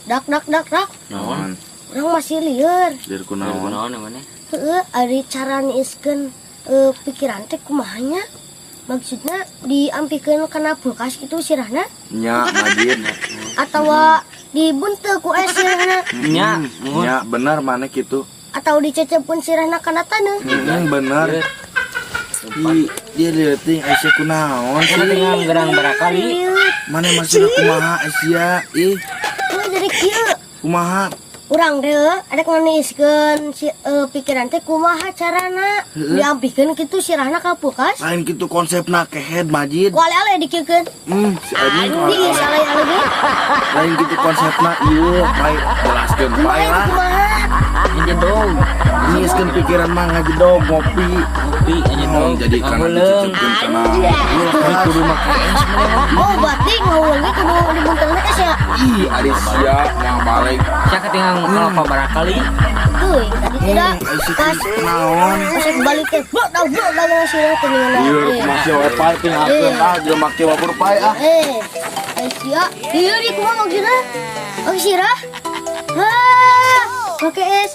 Dak dak dak dak. Naon? Urang masih lieur. Lieur kunaon? Kunaon namanya? Heeh, ari cara niiskeun pikiran teh kumaha nya? Maksudnya diampikeun kana kulkas gitu sirahna? Nya, Majid. Atawa dibeunteut ku es sirahna? Nya, muhun. Nya, bener maneh kitu. Atau dicecepkeun sirahna kana taneuh? Bener. Ih, dia leuting Aisyah kunaon Kita sih? tinggal gerang barakali. Lieur. Mana maksudna kumaha Aisyah? Ih, Heuh, jadi kieu. Kumaha? Urang teh ada nganiiskeun si pikiran teh kumaha carana diampikeun kitu sirahna ka kulkas? Lain kitu konsepna kehed, Majid. Ku ale-ale dikieukeun. Si anjing. Di salah lagi. Lain kitu konsepna ieu, pai jelaskeun pai Kumaha lah. Kumaha? Ngejedog. Nyiiskeun pikiran mah ngajedog ngopi. Ngopi ngejedog. Oh, jadi kana Ngahuleng. dicecepkeun kana kulkas kudu make es mah. Oh, berarti ngahuleng ge kudu dibuntelna es ya? Ih, ari sia moal balik. Sia ketinggalan kelapa barakali. Teuing tadi tidak Aisyah pas kunaon? Pas balik teh blok dah blok dah sirah kuningan. Iya, masih wae pai tinggalkeun ah, jelema kieu mah pai ah. Eh, Aisyah, iya di kumaha maksudna? Oh, sirah? Hah, pakai es.